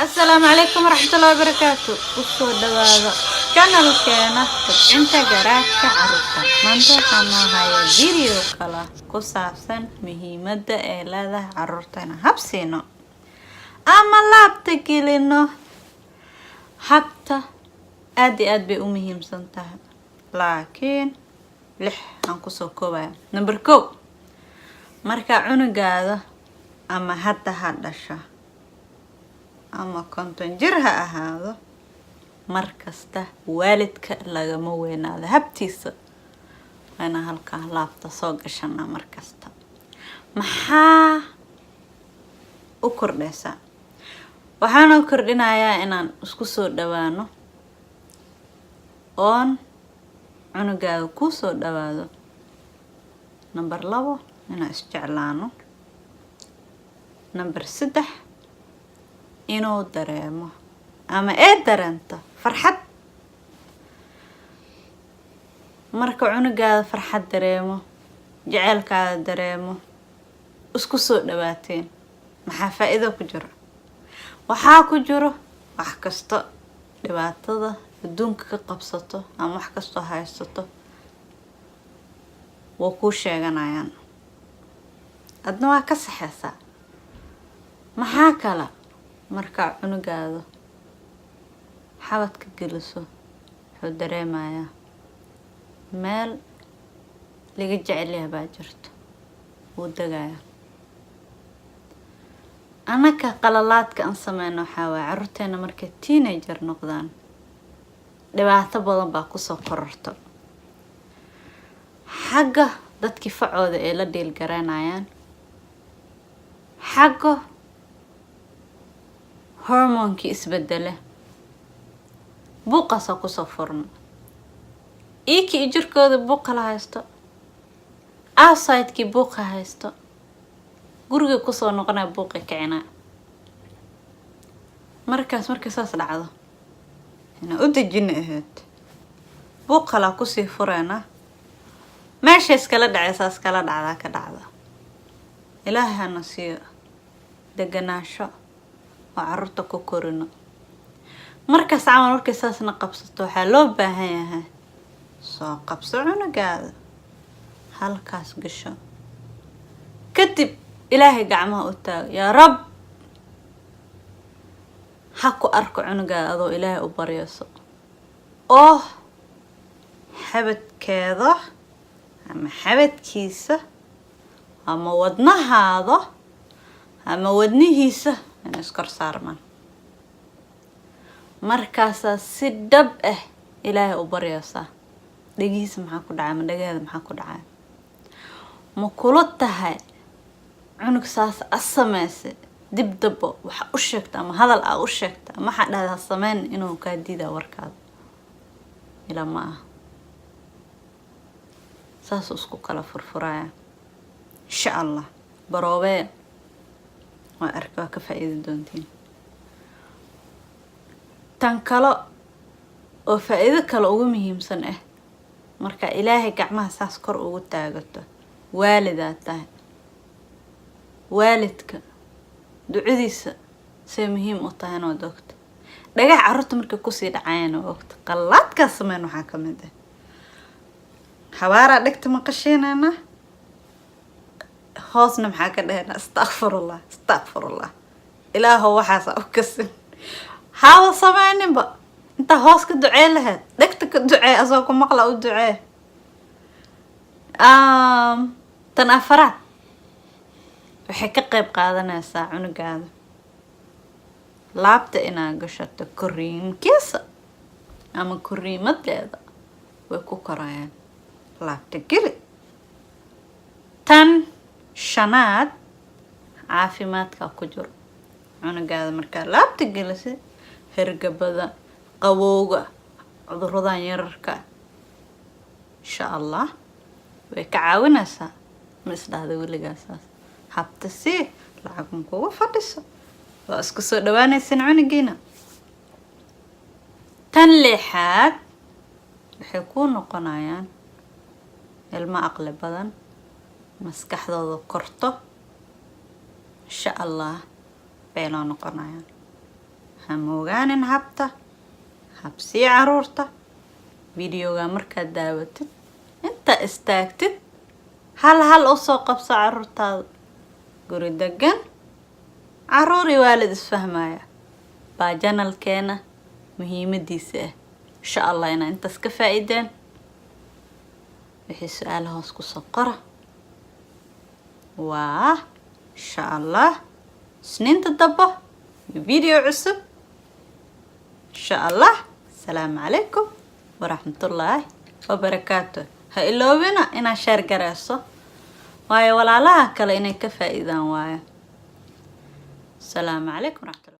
Asalaamu calaykum waraxmatullahi wabarakaatu. Usoo dhawaada channelkeena Kobcinta Garaadka Caruurta. Maanta waxaa noo haya video kale ku saabsan muhiimada ay leedahay caruurta inaan habsiino ama laabta gelino. Habta aad iyo aad bay u muhiimsan tahay, laakiin lix aan kusoo koobaya. Number 1, marka cunugaada ama hadda ha dhasha ama 50 jir ha ahaado, mar kasta waalidka lagama weynaado habtiisa. Waa inaan halkaa laabta soo gashanaa mar kasta. Maxaa u kordhaysaa? Waxaana u kordhinayaa inaan isku soo dhawaano oon cunugaada kuu soo dhawaado. Number 2, inaan isjeclaano. Number 3, inuu dareemo ama ee dareento farxad. Marka cunugaada farxad dareemo, jaceylkaada dareemo, isku soo dhawaateen, maxaa faa-iido ku jiro? Waxaa ku jiro wax kasta dhibaatada adduunka ka qabsato ama wax kastoo haysato waa kuu sheeganayaan, adna waa ka saxeysaa. Maxaa kale? Markaa cunugaada xabadka geliso, wuxuu dareemayaa meel laga jecel yahay baa jirto, wuu degayaa. Annaka qalalaadka aan sameyno waxaa waaye, carruurteena markay teenager noqdaan, dhibaato badan baa kusoo kororto xagga dadkii facooda ay la dhiilgaraynayaan, xagga hormoonkii isbedele, buuqaasoo kusoo furno iikii jirkooda buuqa la haysto, outsidekii buuqa haysto, guriga kusoo noqonaya buuqi kicinaa. Markaas markay saas dhacdo, inaan u dejina ahayd, buuq kalaa kusii fureena, meesha iskala dhacaysaa, iskala dhacdaa, ka dhacda. Ilaahay hana siiyo deganaansho oo caruurta ku korino. Markaas camal markay saasna qabsato, waxaa loo baahan yahay soo qabso cunugaada, halkaas gasho, kadib Ilaahay gacmaha u taago. Yaa Rab, ha ku arko cunugaada adoo Ilaahay u baryayso oo xabadkeeda ama xabadkiisa ama wadnahaada ama wadnihiisa inay iskor saarmaan. Markaasaa si dhab ah Ilaahay u baryaysaa. Dhegihiisa maxaa ku dhacay ama dhegaheeda maxaa ku dhacay? Ma kula tahay cunug saas a sameysay, dib dabo waxa u sheegta ama hadal aa u sheegta ama waxaa dhahda ha sameyn, inuu kaa diidaa warkaada? Ila ma aha. Saasuu isku kala furfuraya, insha Allah. Baroobee, waa arka, waa ka faa-iidi doontiin. Tan kale oo faa-iido kale ugu muhiimsan ah, marka Ilaahay gacmaha saas kor ugu taagato, waalidaad tahay, waalidka ducadiisa say muhiim u tahay inaad ogto. Dhagax carruurta markay kusii dhacayaan oo ogta qallaadkaa sameyn, waxaa ka mid ah habaaraa dhegta maqashiinayna, hoosna maxaa ka dhahaynaa? Astakfirullah, astakfirullah, Ilaahow waxaasa u kasin haaba sameyninba. Intaa hoos ka ducee lahayd, dhegta ka ducee, asoo ku maqla u ducee. Tan afaraad, waxay ka qeyb qaadanaysaa cunugaada laabta inaad gashato koriimkiisa ama koriimadeeda, way ku korayaan laabta geli. Tan shanaad, caafimaadka ku jiro. Cunugaada markaa laabta gelisa, hergabada, qabowga, cuduradan yararka, insha Allah way ka caawinaysaa. Ma isdhahda weligaasaas habta sii, lacag ma kugu fadhiso, waa isku soo dhawaanaysan cunugiina. Tan lixaad, waxay kuu noqonayaan ilmo aqli badan, maskaxdooda korto, insha Allah bay noo noqonayaan. Ha moogaanin habta habsii caruurta. Videoga markaad daawatid, inta istaagtid, hal hal usoo qabso caruurtaada. Guri degan, caruur iyo waalid isfahmaya baa channelkeena muhiimadiisa ah. Insha Allah inaa intaas ka faa-iideen. Wixii su-aala hoos kusoo qora. Waa insha Allah Isniinta dabo iyo video cusub, insha Allah. Asalaamu calaykum waraxmatullaahi wabarakaatu. Ha iloobina inaad share gareyso, waayo walaalaha kale inay ka faa-iidaan waayo. Asalaamu calaykum waraxmatullah.